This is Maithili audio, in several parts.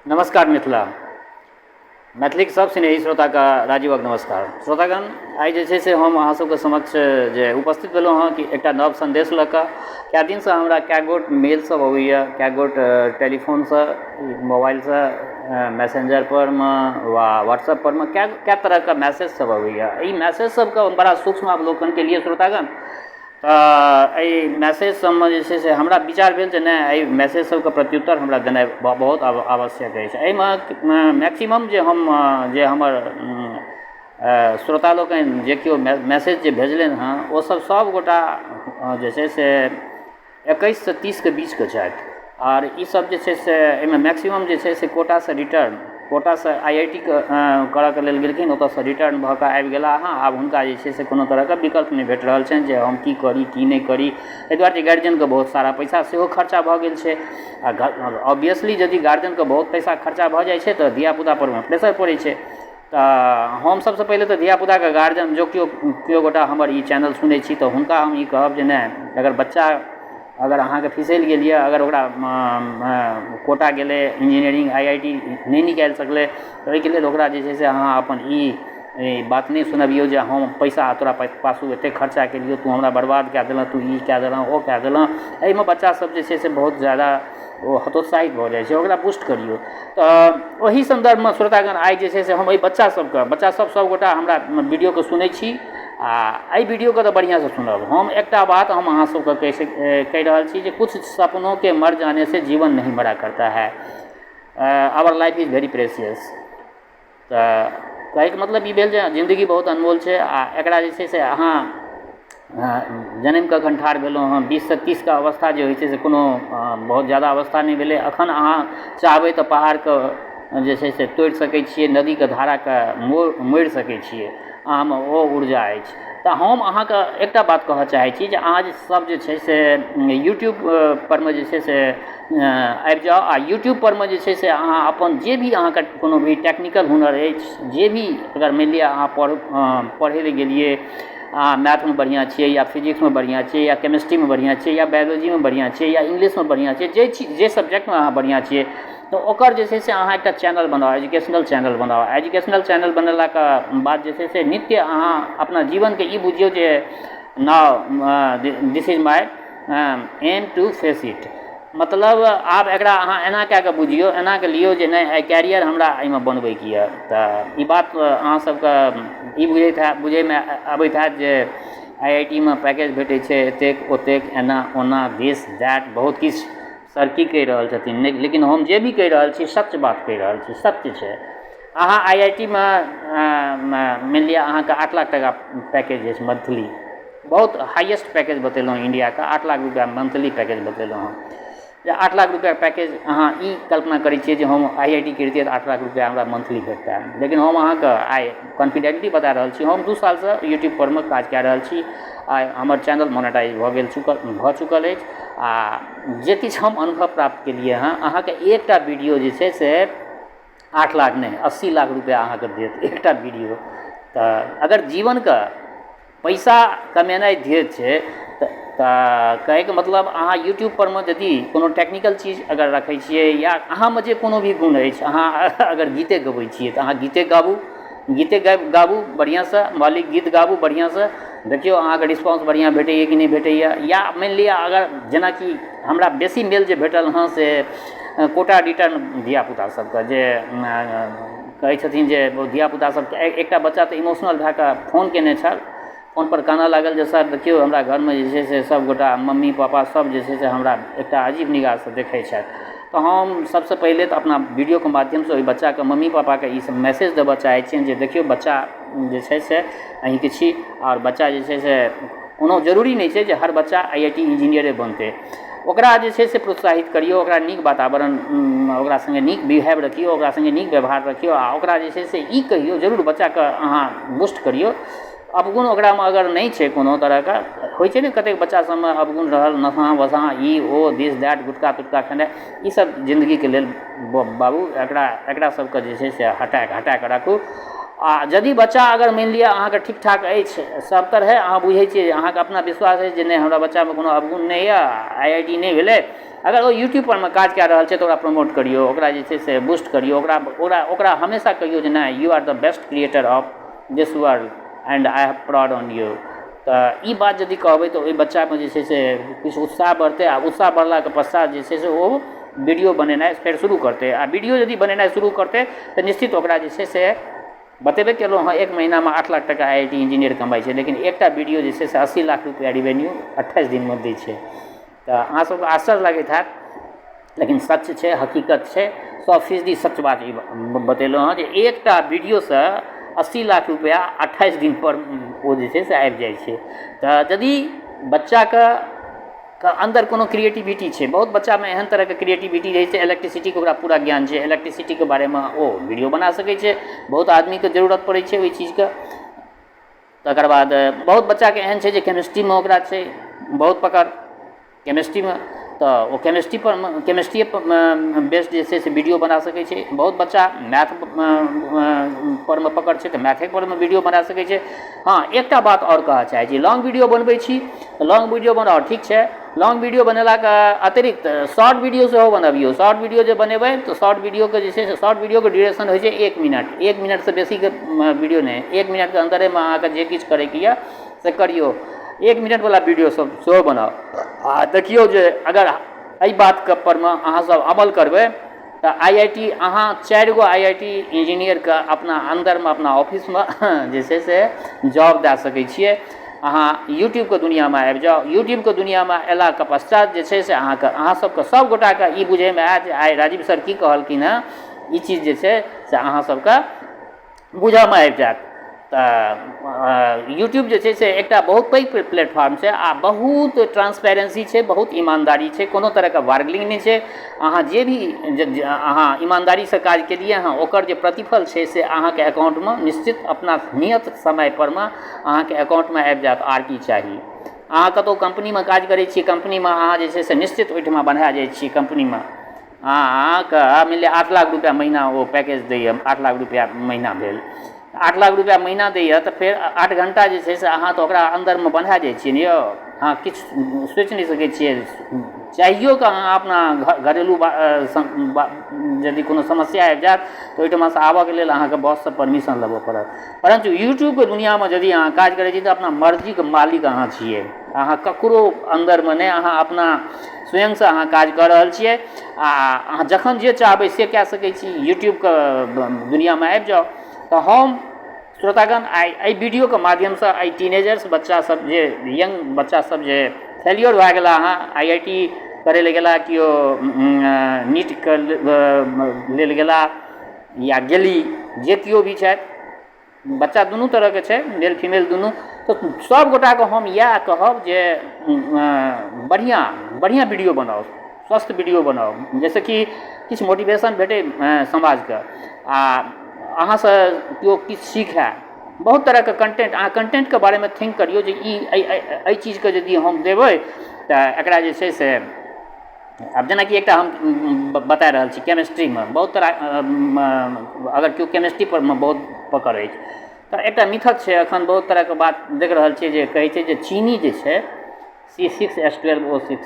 नमस्कार मिथिला, मैथिलीक सब स्नेही श्रोताके राजीवक नमस्कार। श्रोतागण, आइ जे छै से हम अहाँ सबके समक्ष जे उपस्थित भेलहुँ हँ कि एकटा नव सन्देश लऽ कऽ। कए दिनसँ हमरा कए गोट मेल सब अबैए, कए गोट टेलीफोनसँ, मोबाइलसँ, मैसेन्जर परमे वा व्हाट्सएप परमे कए कए तरहके मैसेज सब अबैए। एहि मैसेज सबके हम बड़ा सूक्ष्म अवलोकन केलियै श्रोतागण। तऽ एहि मैसेज सबमे जे छै से हमरा विचार भेल जे नहि, एहि मैसेज सबके प्रत्युत्तर हमरा देनाइ बहुत आवश्यक अछि। एहिमे मैक्सिमम जे हम जे हमर श्रोता लोकनि जे केओ मैसेज जे भेजलनि हँ, ओ सब सबगोटा जे छै से 21सँ 30के बीचके छथि। आर ई सब जे छै से एहिमे मैक्सिमम जे छै से कोटासँ रिटर्न, कोटासँ आइ I T करऽके लेल गेलखिन, ओतऽसँ रिटर्न भऽ कऽ आबि गेला हँ। आब हुनका जे छै से कोनो तरहके विकल्प नहि भेट रहल छनि जे हम की करी, की नहि करी। एहि दुआरे जे गार्जियनके बहुत सारा पैसा सेहो खर्चा भऽ गेल छै। आ ऑब्वियसली यदि गार्जियनके बहुत पैसा खर्चा भऽ जाइ छै, तऽ धिया पुतापर प्रेशर पड़ै छै। तऽ हम सबसँ पहिले तऽ धिया पुताके गार्जियन जो केओ केओ गोटा हमर ई चैनल सुनै छी, तऽ हुनका हम ई कहब जे नहि, अगर बच्चा अगर अहाँके फिसलि गेल यऽ, अगर ओकरा कोटा गेलै, इन्जीनियरिंग, आइ I T नहि निकालि सकलै, तऽ ओहिके लेल ओकरा जे छै से अहाँ अपन ई बात नहि सुनबियौ जे हम पैसा तोरा पाछू एतेक खर्चा केलियौ, तू हमरा बर्बाद कए देलह, तू ई कए देलह, ओ कए देलह। एहिमे बच्चा सब जे छै से बहुत जादा ओ हतोत्साहित भऽ जाइ छै। ओकरा बूस्ट करियौ। तऽ ओहि सन्दर्भमे श्रोतागण, आइ जे छै से हम एहि बच्चा सबके, बच्चा सब सबगोटा हमरा वीडियोके सुनै छी आ एहि वीडियोके तऽ बढ़िआँसँ सुनब। हम एकटा बात हम अहाँ सबके कहि रहल छी जे कुछ सपनों के मर जाने से जीवन नहीं मरा करता है। Our life is very precious। तऽ कहैके मतलब ई भेल जे जिन्दगी बहुत अनमोल छै। आ एकरा जे छै से अहाँ जनमि कऽ एखन ठाढ़ भेलहुँ हँ। 20सँ 30के अवस्था जे होइ छै से कोनो बहुत ज्यादा अवस्था नहि भेलै। एखन अहाँ चाहबै तऽ पहाड़के जे छै से तोड़ि सकै छियै, नदीके धाराके मोड़ि सकै छियै। अहाँमे ओ ऊर्जा अछि। तऽ हम अहाँके एकटा बात कहऽ चाहै छी जे अहाँ जे सब जे छै से यूट्यूब परमे जे छै से आबि जाउ आ यूट्यूब परमे जे छै से अहाँ अपन जे भी अहाँके कोनो भी टेक्निकल हुनर अछि, जे भी अगर मानि लिअ अहाँ पढ़ै लए गेलियै, अहाँ मैथमे बढ़िआँ छियै या फिजिक्समे बढ़िआँ छियै या केमिस्ट्रीमे बढ़िआँ छियै या बायोलॉजीमे बढ़िआँ छियै या इंग्लिशमे बढ़िआँ छियै, जे चीज, जे सब्जेक्टमे अहाँ बढ़िआँ छियै, तऽ ओकर जे छै से अहाँ एकटा चैनल बनाउ, एजुकेशनल चैनल बनाउ। एजुकेशनल चैनल बनेलाके बाद जे छै से नित्य अहाँ अपना जीवनके ई बुझियौ जे now this is my aim to face it। मतलब आब एकरा अहाँ एना कए कऽ बुझियौ, एना कऽ लियौ जे नहि, आइ कैरियर हमरा एहिमे बनबैके यऽ। तऽ ई बात अहाँ सबके ई बुझैत हैत, बुझैमे अबैत हैत जे आइ I T मे पैकेज भेटै छै एतेक ओतेक, एना ओना, दिस that, बहुत किछु। सर की कहि रहल छथिन? नहि, लेकिन हम जे भी कहि रहल छी, सत्य बात कहि रहल छी, सत्य छै। अहाँ आइ I T मे मानि लिअ अहाँके 8 लाख टाका पैकेज अछि मंथली। बहुत हाइएस्ट पैकेज बतेलहुँ इण्डियाके, 8 लाख रुपैआ मंथली पैकेज बतेलहुँ हँ। जे 8 लाख रुपैआ पैकेज, अहाँ ई कल्पना करै छियै जे हम आइ I T करितियै तऽ 8 लाख रुपैआ हमरा मंथली भेटतै। लेकिन हम अहाँके आइ कॉन्फिडेंटली बता रहल छी, हम 2 सालसँ यूट्यूब परमे काज कए रहल छी। आइ हमर चैनल मोनेटाइज भऽ चुकल अछि आ जे किछु हम अनुभव प्राप्त केलियै हँ, अहाँके एकटा वीडियो जे छै से 8 लाख नहि, 80 लाख रुपैआ अहाँके देत एकटा वीडियो। तऽ अगर जीवनके पैसा कमेनाइ ध्येय छै, तऽ कहैके मतलब अहाँ यूट्यूब परमे यदि कोनो टेक्निकल चीज अगर रखै छियै या अहाँमे जे कोनो भी गुण अछि, अहाँ अगर गीते गबै छियै तऽ अहाँ गीते गाबू, गीते गाबू बढ़िआँसँ, मौलिक गीत गाबू बढ़िआँसँ। देखियौ अहाँके रिस्पॉन्स बढ़िआँ भेटैए कि नहि भेटैए। या मानि लिअ अगर जेनाकि हमरा बेसी मेल जे भेटल हँ से कोटा रिटर्न धिया पुता सबके, जे कहै छथिन जे धिया पुता सब, एकटा बच्चा तऽ इमोशनल भए कऽ फोन कयने छल। फोन पर कानऽ लागल जे सर, देखियौ, हमरा घरमे जे छै से सबगोटा, मम्मी पापा सब जे छै से हमरा एकटा अजीब निगाहसँ देखै छथि। तऽ हम सबसँ पहिले तऽ अपना वीडियोके माध्यमसँ ओहि बच्चाके मम्मी पापाके ई सब मैसेज देबऽ चाहै छियनि जे देखियौ, बच्चा जे छै से अहींके छी आओर बच्चा जे छै से कोनो जरूरी नहि छै जे हर बच्चा आइ I T इंजीनियरे बनतै। ओकरा जे छै से प्रोत्साहित करियौ, ओकरा नीक वातावरण, ओकरा सङ्गे नीक बिहेव रखियौ, ओकरा सङ्गे नीक व्यवहार रखियौ आ ओकरा जे छै से ई कहियौ जरूर, बच्चाके अहाँ बूस्ट करियौ। अवगुण ओकरामे अगर नहि छै कोनो तरहके, होइ छै ने कतेक बच्चा सबमे अवगुण रहल, नशा वशा, ई ओ, दिस that, गुटखा तुटखा खेनाइ, ई सब जिन्दगीके लेल बाबू, एकरा एकरा सबके जे छै से हटाके हटाके राखू। आ यदि बच्चा अगर मानि लिअ अहाँके ठीक ठाक अछि, सब तरहे अहाँ बुझै छियै जे अहाँके अपना विश्वास अछि जे नहि, हमरा बच्चामे कोनो अवगुण नहि यऽ, आइ I T नहि भेलै, अगर ओ यूट्यूब परमे काज कए रहल छै तऽ ओकरा प्रमोट करियौ, ओकरा जे छै से बूस्ट करियौ, ओकरा ओकरा ओकरा हमेशा कहियौ जे नहि, you are the best creator of this world and I have proud on you. तऽ ई बात यदि कहबै तऽ ओहि बच्चामे जे छै से किछु उत्साह बढ़तै आ उत्साह बढ़लाके पश्चात जे छै से ओ वीडियो बनेनाइ फेर शुरू करतै। आ वीडियो यदि बनेनाइ शुरू करतै तऽ निश्चित ओकरा जे छै से, बतेबे केलहुँ हँ, एक महीनामे 8 लाख टका आइआइटी इंजीनियर कमाइ छै, लेकिन एकटा वीडियो जे छै से 80 लाख रुपैआ रिवेन्यू 28 दिनमे दै छै। तऽ अहाँ सबके आश्चर्य लगैत हैत, लेकिन सच छै, हकीकत छै। 100% सच बात ई बतेलहुँ हँ जे एकटा वीडियोसँ 80 लाख रुपैआ 28 दिनपर ओ जे छै से आबि जाइ छै। तऽ यदि बच्चाके के अन्दर कोनो क्रिएटिविटी छै, बहुत बच्चामे एहन तरहके क्रिएटिविटी रहै छै, इलेक्ट्रिसिटीके ओकरा पूरा ज्ञान छै, इलेक्ट्रिसिटीके बारेमे ओ वीडियो बना सकै छै, बहुत आदमीके जरूरत पड़ै छै ओहि चीजके। तकर बाद बहुत बच्चाके एहन छै जे केमिस्ट्रीमे ओकरा छै बहुत पकड़ केमिस्ट्रीमे, तऽ ओ केमिस्ट्रीपर केमिस्ट्रिए बेस्ड जे छै से वीडियो बना सकै छै। बहुत बच्चा मैथ परमे पकड़ छै, तऽ मैथे परमे वीडियो बना सकै छै। हँ, एकटा बात आओर कहऽ चाहै छी। लॉन्ग वीडियो बनबै छी तऽ लॉन्ग वीडियो बनाउ, ठीक छै। लॉन्ग वीडियो बनेलाके अतिरिक्त शॉर्ट वीडियो सेहो बनबियौ। शॉर्ट वीडियो जे बनेबै तऽ शॉर्ट वीडियोके जे छै से, शॉर्ट वीडियोके ड्यूरेशन होइ छै 1 मिनट। 1 मिनटसँ बेसीके वीडियो नहि, 1 मिनटके अन्दरेमे अहाँके जे किछु करैके यऽ से करियौ। 1 मिनटवला वीडियो सब सेहो बनाउ आ देखियौ जे अगर एहि बातके परमे अहाँ सब अमल करबै तऽ आइआइटी अहाँ चारि गो आइआइटी इंजीनियरके अपना अन्दरमे, अपना ऑफिसमे जे छै से जॉब दए सकै छियै। अहाँ यूट्यूबके दुनिआँमे आबि जाउ। यूट्यूबके दुनिआँमे अयलाके पश्चात जे छै से अहाँके, अहाँ सबके, सब गोटाके ई बुझैमे आयत जे आइ राजीव सर की कहलखिन हँ। ई चीज जे छै से अहाँ सबके बुझऽमे आबि जायत। तऽ यूट्यूब जे छै से एकटा बहुत पैघ प्लेटफॉर्म छै आ बहुत ट्रांसपेरेंसी छै, बहुत ईमानदारी छै, कोनो तरहके बार्गेनिंग नहि छै। अहाँ जे भी अहाँ ईमानदारीसँ काज केलियै हँ, ओकर जे प्रतिफल छै से अहाँके अकाउंटमे निश्चित अपना नियत समय परमे अहाँके अकाउंटमे आबि जायत। आर की चाही? अहाँ कतहु कम्पनीमे काज करै छियै, कम्पनीमे अहाँ जे छै से निश्चित ओहिठमा बन्हा जाइ छियै। कम्पनीमे अहाँके मानि लिअ 8 लाख रुपैआ महीना ओ पैकेज दैए। 8 लाख रुपैआ महीना भेल। 8 लाख रुपैआ महीना दैए तऽ फेर 8 घण्टा जे छै से अहाँ तऽ ओकरा अन्दरमे बन्हा जाइ छियै ने यौ। अहाँ किछु सोचि नहि सकै छियै। चाहियो कऽ अहाँ अपना घरेलू यदि कोनो समस्या आबि जायत तऽ ओहिठमासँ आबऽके लेल अहाँके बॉससँ परमिशन लेबऽ पड़त। परन्तु यूट्यूबके दुनिआँमे यदि अहाँ काज करै छी तऽ अपना मर्जीके मालिक अहाँ छियै। अहाँ ककरो अन्दरमे नहि, अहाँ अपना स्वयंसँ अहाँ काज कऽ रहल छियै आ अहाँ जखन जे चाहबै से कए सकै छी। यूट्यूबके दुनिआँमे आबि जाउ। तऽ हम श्रोतागण, आइ एहि वीडियोके माध्यमसँ एहि टीनेजर्स बच्चासभ जे, यंग बच्चासभ जे फेल्योर भए गेला हँ, आइआइटी करै लए गेला, केओ नीटके लेल गेला या गेली, जे केओ भी छथि, बच्चा दुनू तरहके छै, मेल फीमेल दुनू, तऽ सभ गोटाके हम इएह कहब जे बढ़िआँ बढ़िआँ वीडियो बनाउ, स्वस्थ वीडियो बनाउ, जाहिसँ कि किछु मोटिवेशन भेटै समाजके आ अहाँसँ केओ किछु सीखए। बहुत तरहके कंटेंट, अहाँ कंटेंटके बारेमे थिंक करियौ जे ई एहि चीजके यदि हम देबै तऽ एकरा जे छै से, आब जेनाकि एकटा हम बता रहल छी, केमिस्ट्रीमे बहुत तरह, अगर केओ केमिस्ट्री परमे बहुत पकड़ अछि तऽ एकटा मिथक छै। एखन बहुत तरहके बात देख रहल छियै जे कहै छै जे चीनी जे छै, C6H12O6,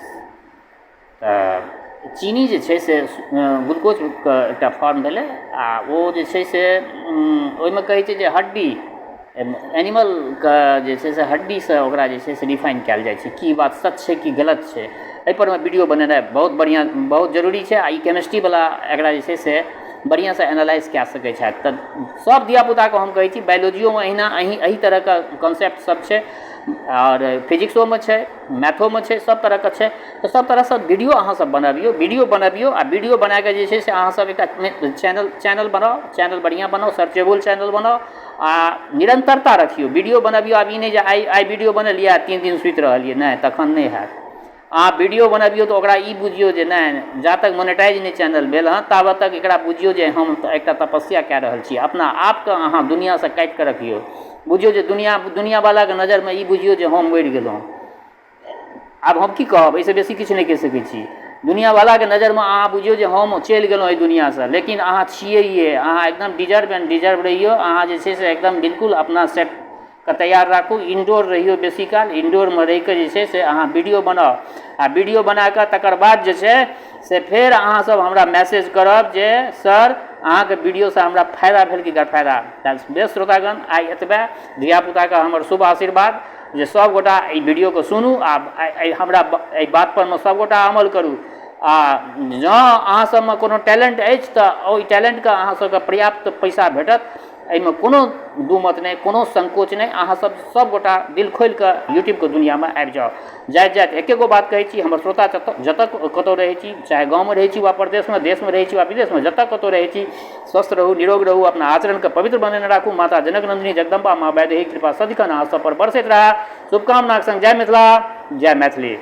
तऽ चीनी जे छै से ग्लूकोजके एकटा फॉर्म भेलै आ ओ जे छै से ओहिमे कहै छै जे हड्डी, एनिमलके जे छै से हड्डीसँ ओकरा जे छै से रिफाइन कयल जाइ छै। की बात सच छै कि गलत छै? एहिपर मे वीडियो बनेनाइ बहुत बढ़िआँ, बहुत जरूरी छै। आ ई केमिस्ट्रीवला एकरा जे छै से बढ़िआँसँ एनालाइज कए सकै छथि। तऽ सभ धियापुताके हम कहै छी, बायोलॉजियोमे अहिना एहि तरहके कॉन्सेप्ट सब छै आओर फिजिक्सोमे छै, मैथोमे छै, सब तरहके छै। तऽ सब तरहसँ वीडियो अहाँ सब बनबियौ, वीडियो बनबियौ आ वीडियो बनाकऽ जे छै से अहाँ सब एकटा चैनल चैनल बनाउ, चैनल बढ़िआँ बनाउ, सर्चेबल चैनल बनाउ आ निरन्तरता रखियौ। वीडियो बनबियौ। आब ई नहि जे आइ आइ वीडियो बनेलियै आ 3 दिन सुति रहलियै। नहि, तखन नहि हैत। अहाँ वीडियो बनबियौ तऽ ओकरा ई बुझियौ जे नहि, जा तक मोनेटाइज नहि चैनल भेल हँ, ताबत तक एकरा बुझियौ जे हम एकटा तपस्या कए रहल छी। अपना आपके अहाँ दुनिआँसँ काटि कऽ रखियौ। बुझियौ जे दुनिआँवलाके नजरिमे ई बुझियौ जे हम मरि गेलहुँ। आब हम की कहब? एहिसँ बेसी किछु नहि कहि सकै छी। दुनिआँवलाके नजरिमे अहाँ बुझियौ जे हम चलि गेलहुँ एहि दुनिआँसँ, लेकिन अहाँ छियैहे, अहाँ एकदम डिजर्व एंड डिजर्व रहियौ। अहाँ जे छै से एकदम बिल्कुल अपना सेटके तैयार राखू, इनडोर रहियौ बेसी काल। इनडोरमे रहिकऽ जे छै से अहाँ वीडियो बनाउ आ वीडियो बनाकऽ तकर बाद जे छै से फेर अहाँ सब हमरा मैसेज करब जे सर, अहाँके वीडियोसँ हमरा फायदा भेल कि गरफायदा भेल। बेस श्रोतागण, आइ एतबे। धियापुताके हमर शुभ आशीर्वाद जे सभगोटा एहि वीडियोके सुनू आ हमरा एहि बात परमे सभगोटा अमल करू। आ जँ अहाँ सबमे कोनो टैलेन्ट अछि तऽ ओहि टैलेन्टके अहाँ सबके पर्याप्त पैसा भेटत, एहिमे कोनो दू मत नहि, कोनो संकोच नहि। अहाँ सब सभगोटा दिल खोलिकऽ यूट्यूबके दुनिआँमे आबि जाउ। जाइत जाइत एके गो बात कहै छी, हमर श्रोता जतऽ कतहु रहै छी, चाहे गाँवमे रहै छी वा परदेशमे, देशमे रहै छी वा विदेशमे, जतऽ कतहु रहै छी, स्वस्थ रहू, निरोग रहू, अपना आचरणके पवित्र बनेने राखू। माता जनक नन्दिनी जगदम्बा माँ वैदेही कृपा सदिखन अहाँ सब पर बरसैत रहए, शुभकामनाक संग जय मिथिला, जय मैथिली।